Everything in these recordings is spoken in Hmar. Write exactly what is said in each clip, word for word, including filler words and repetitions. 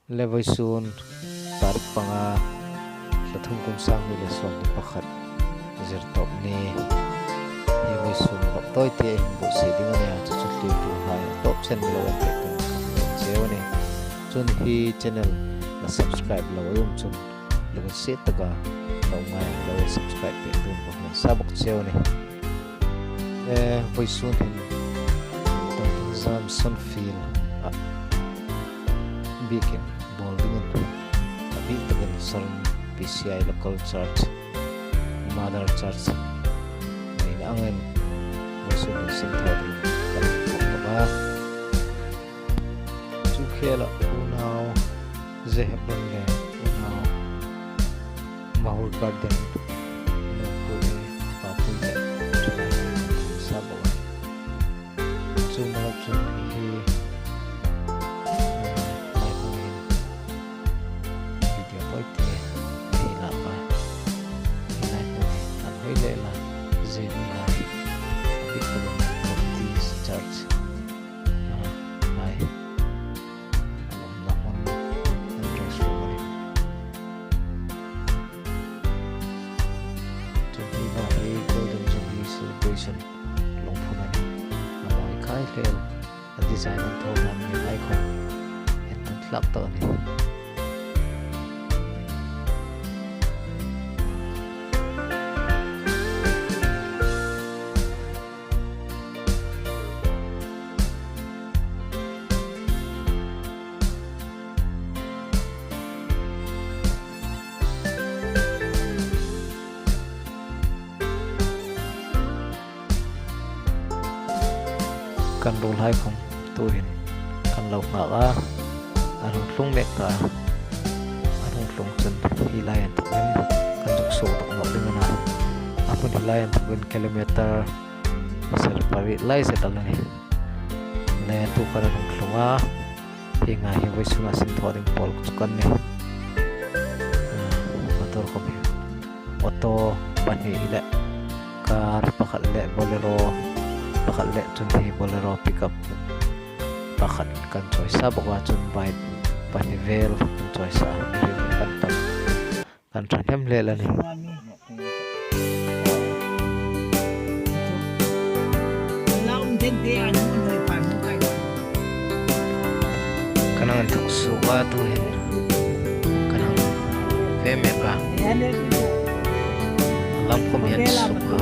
Le vawisun tarik panga, thla thum kum sang hni le sawmhni pakhat, Zirtawpni. Hi vawisun bak tawi te hin buotsai ding a nih a, chu chu hluoituhai a tawp chen mi lo en pek ding ka hung cheu a nih. Chun hi channel la subscribe lo um chun, lo insiet taka lo ngai, lo subscribe pek ding ka hung sa bawk cheu a nih. Eh, vawisun hin Doctor Jameson Field-a biekin bawl dingin, a bik takin Saron P C I Local Church, Mother Church ni angin vawisun hin sin thaw dingin kan inthawk bawk a. Chu khela unau Zehebon le unau Mahur Garden Nungpui, Papui le Chulai sa bawk a. Chu mala chun hi, eh, lai hmun hin video tawi te hi lak a. Hi lai hmun hi an hoi le la, zeni lai, a bik takin Baptist Church, ah, lai. An umna hmun an rawn suo a nih. Chu hi va hi Golden Jubilee Celebration lungphun a nih. A mawi khai hle el, a design an thaw dan ni lai khawm, en an thlak tawh a nih. Kan ruolhai khawm tuhin kan lo nghak a, an hung tlung mek ta, an hung tlung chun hi lai inthawkin kan zuk suok dawk nawk ding a na. A hmun hi lai inthawkin kilometer sari pariet lai zet a la nih. Le tu khan an hung tlung a, hi nga hi vawisuna sin thaw ding pawl chu kan nih. Ah, motor khawm hi auto pahni le car pakhat le Bolero pakhat le chun hi Bolero pickup pakhat kan chawi sa bawk a, chun bike pahni vel kan chawi sa, mi rim kan tam. Kan ṭhahnem hle a nih. Kan hang inthawk suok a, tuhin kan hang ve mek a. A lam khawm hi an suk a.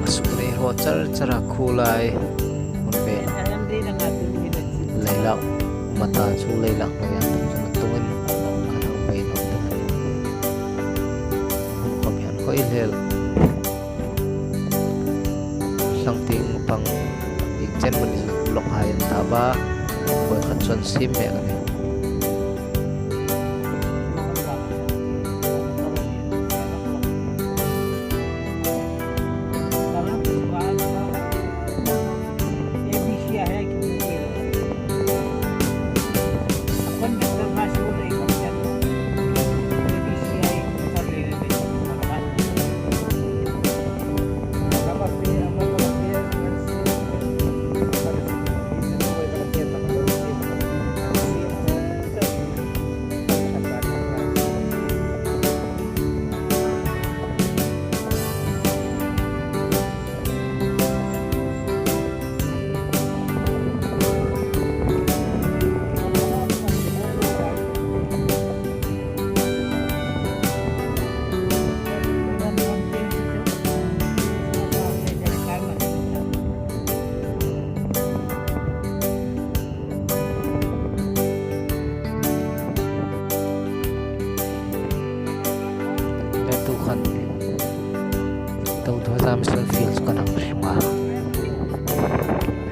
A suk nei haw char char a, khu lai hmun vel. Leilak um a ta, chu leilak hnuoia tungin kan hang bei nawk ding a nih. Hmun khawm hi an hawi hle el. Hlangtieng pang ieng chen mani chu block hai an ta a, buoi khat chu an siem mek a nih. Le tu khan Doctor Jameson Field chu kan hang tlung a.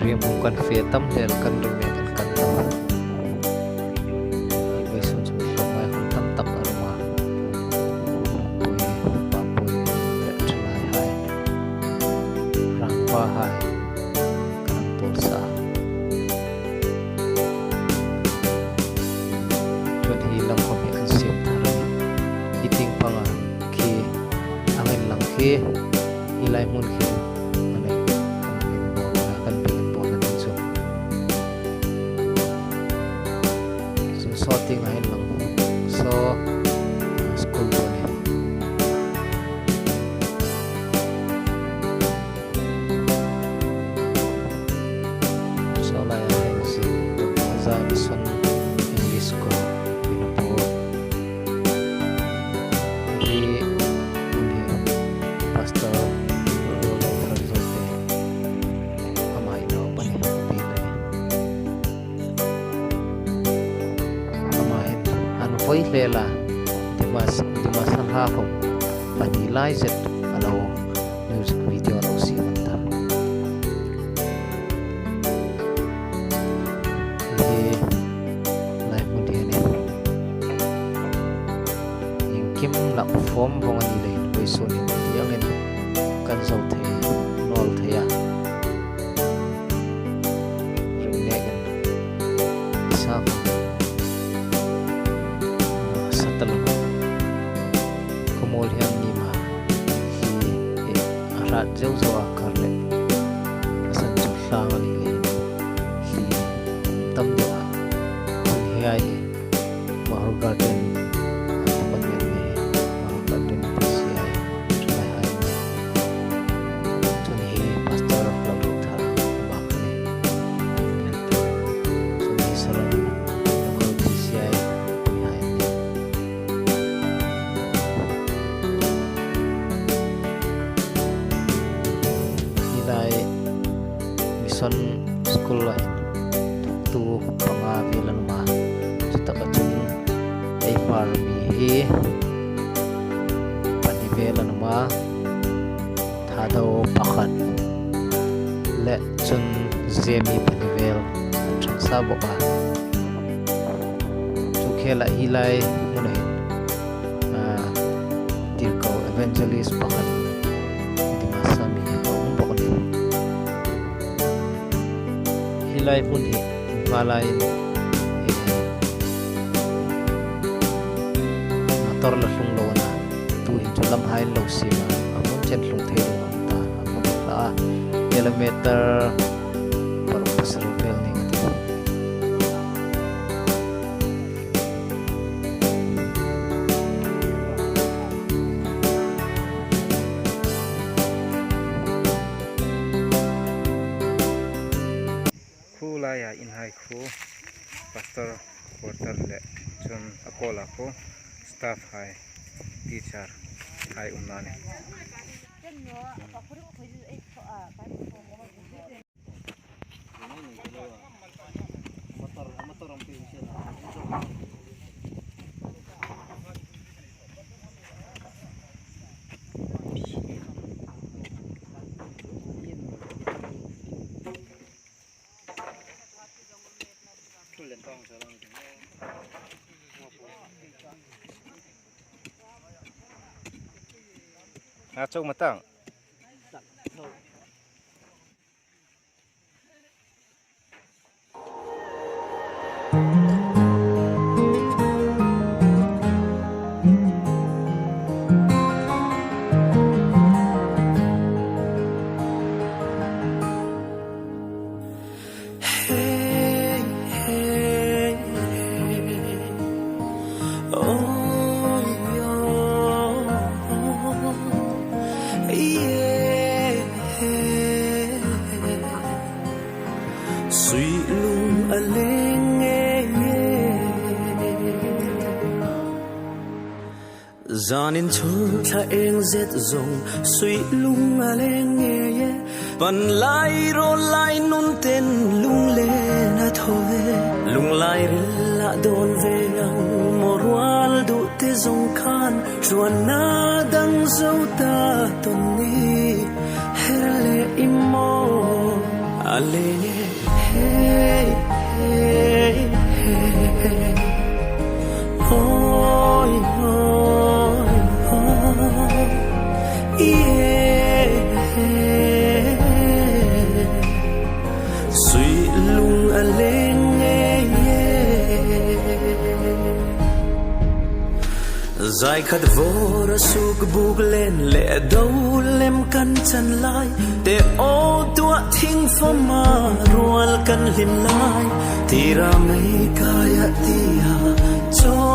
Rim hung kan fe tam hle el, kan rim mek an kan tam a. Hi vawisun chu mi hlawm ngai khawm tam tak a um a. Pui, Papui, le Chulai hai, Rangpa hai kan hang tuor sa. Chuan hi lam khawm hi an siem thar a nih. Hi tieng panga khi, ang en lang khi, hi lai hmun khi, kan inbawlna, kan bik inbawlna ding chu. Saw tieng hin lang. Saw school po ni. Saw lai a heng si. Aza Mission English School, Binpur. Hi, hi Pastor Lal Thar Zote. Ama i nau pani, pi le. Ama hin an voi hle la, Dimas, Dimasa hla khom pahni lai zet a lo music video lo siem an ta. Hi lai hmun hi ni. Iengkim la perform vong a ni leiin, vawisun hin iengin kan zo thei, nawl thei a. Ring nekin. Isa. Sa ta lo. Khawmuol hian ni ma. Hi, hi, a hrat zeu zeu a kar le. A san chu tlang a ni le. Hi, tam deuh a. Chun hi ai hi. Mahur Garden, a, department ni, Mahur Garden P C I, ṭhalai hai ni. Chun hi Pastor Lalruothar bak ni. Chun hi Salon local P C I ni hai ni. Hi lai Mission School-a hin thuktu panga vel an awm a. Chutaka chun ei hmar mi hi pahni vel an awm a. Thadou pakhat le chun Zemi pahni vel an ṭhang sa bawk a. Chu khela hi lai hmuna hin, a, tirko evangelist pakhat Dimasa mi a awm bawk a ni. Hi lai hmun hi hma laiin, eh, motor la hlung lo a na, tuhin chu lam hai lo siem a, a hmun chen hlung thei lo awm ta, a hmun hla a, kilometer paruk pasarih vel ni ngei a tih. Khu laia in hai khu, Pastor quarter le chun a pawla khu staff hai, teacher hai umna ni. A chau matang. Hey, hey, hey. Oh, yeah, yeah. Sui lung a leng e, zanin chhur thla eng zet zong sui lung a leng e. Pan lai rawl lai nun ten lunglen a thaw e. Lung lai ril a dawn ve ang, mawrual duh te zong khan ṭuanna dang zo ta tawn ni. Her le i maw a leng e. Hey, hey, hey, hey. Hoi, hoi, hoi. Yeah. Sui lung a leng e, yeah. Zai khat vawr a suk buk len le do lem kan chan lai. Te aw tuah thing fawma rual kan hlim lai. Tira mei kai a tia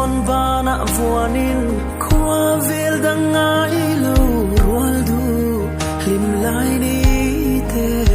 Vana vuanin khua vel danga i lo rual duh hlim lai ni te.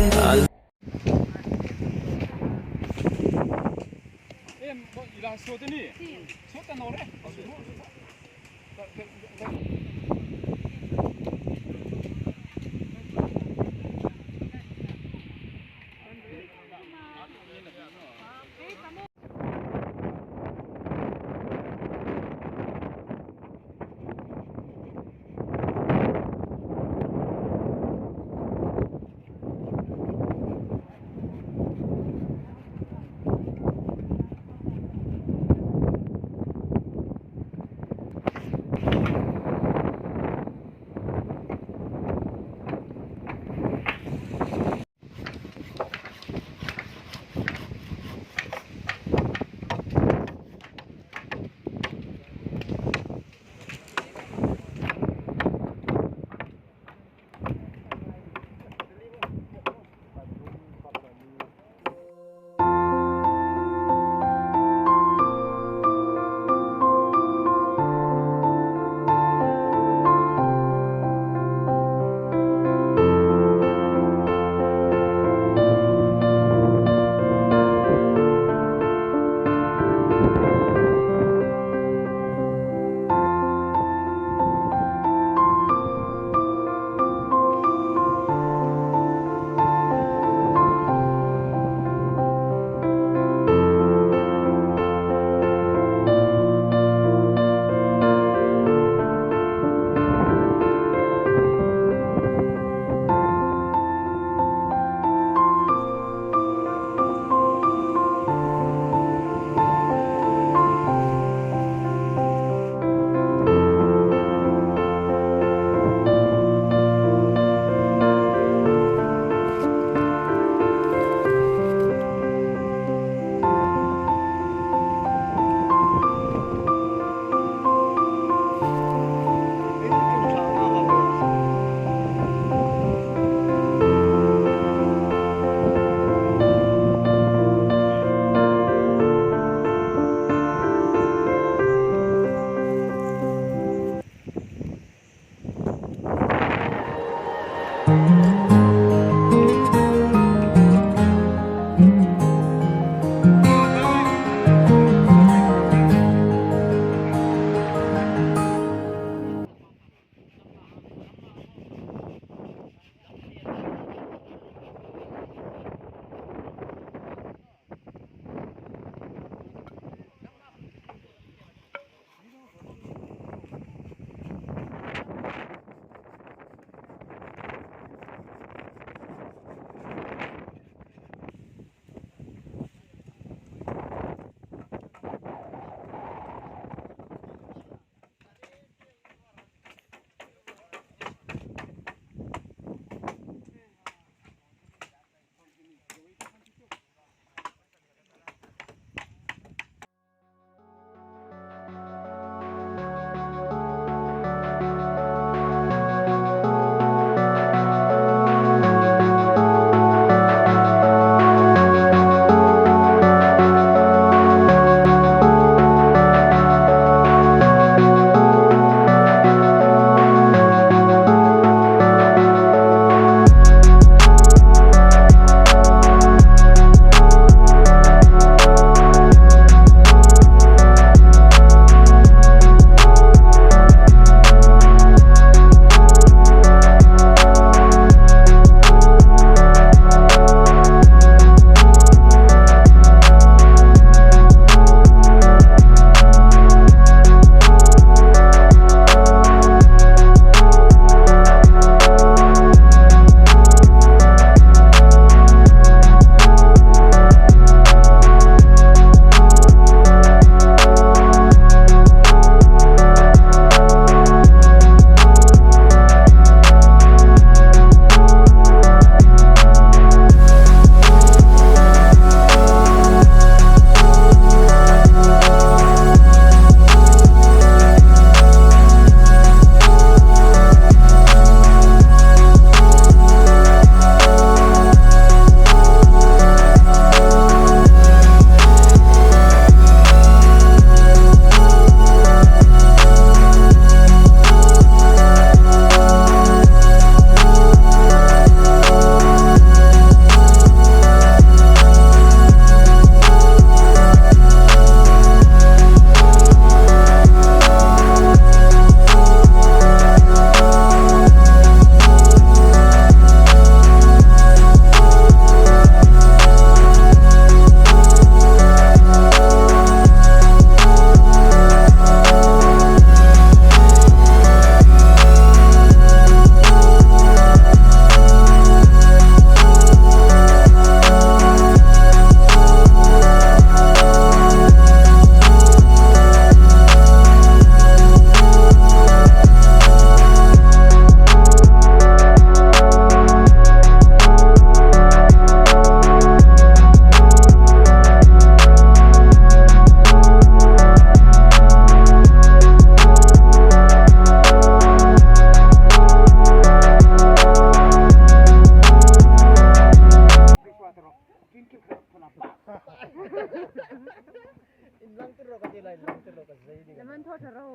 Inlang tir ro ka ti lai, inlang tir ro ka zei ding. Lemon thaw thaw ro.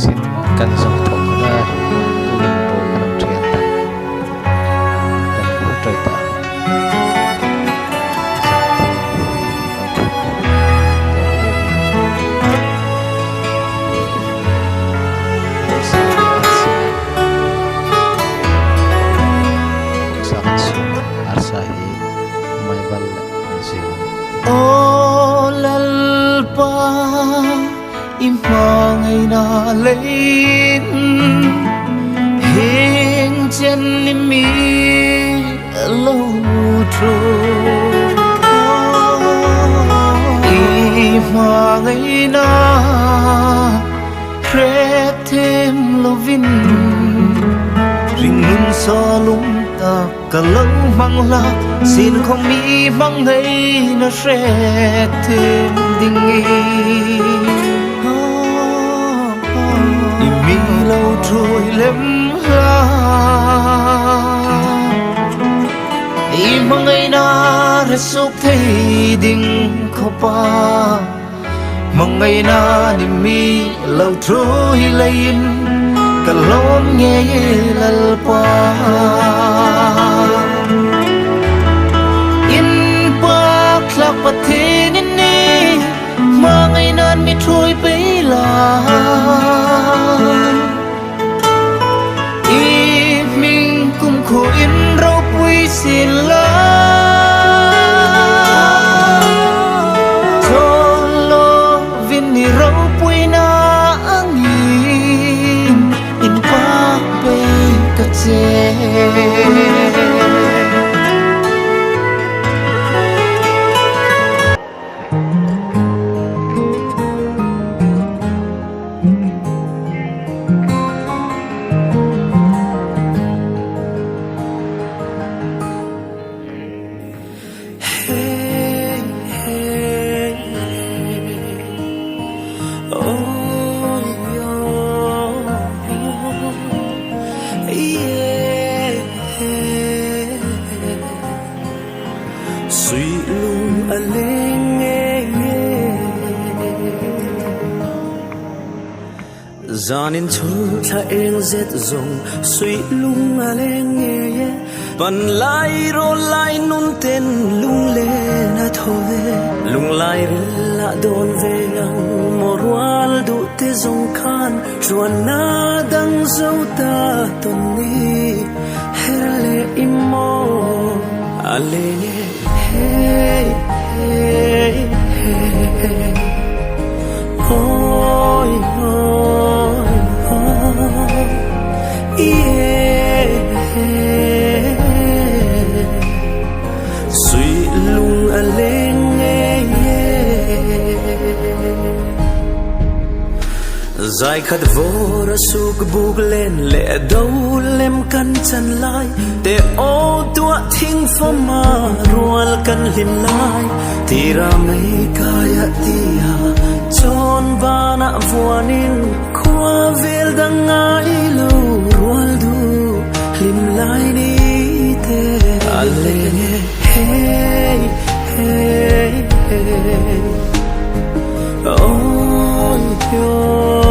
Sin kan zong thawk na, turin ruoi kan ṭhian ta. Kan hmu ṭoi ta. Sa kan sum arsa hi mai bal le zion. O Lalpa, i hmangaina leiin hieng chen ni mi lo ṭhuoi. I hmangaina hre thiem lovin ringnun sawlum tak ka lo hmang hlak, sin khawm i hmangaina hre thiem ding i. I mi lo ṭhuoi lem hlak, i hmangaina hre suok thei ding khawpa. Hmangaina ni mi lo ṭhuoi leiin ka lawm ngei e Lalpa. Inpakhlak Pathien i nih, hmangaina'n mi ṭhuoi pei la. I hming kumkhuoin ropui sien la. Thaw lovin i ropuina angin inpak pei ka che. Sui lung a leng e. Zanin chun thla eng zet zong sui lung a leng e. Pan lai ro lai nun ten lunglen a thaw e. Lunglai ril a dawn ve ang, mawrual duh te zong khan ṭhuonna dang zo ta tawn ni. Her le i maw a leng e, hey, hey, hey. Hoi, hoi, hoi. Yeah. Sui lung a leng e. Zai khat vawr a suk buk len le do lem kan chan lai. Te o tua thing fama rual kan hlim lai. Tira mei kaya tia chon bana vuanin khua vel dang ngai lo rual du hlim lai ni te a leng e. Hey, hey, hey. Oi, oi,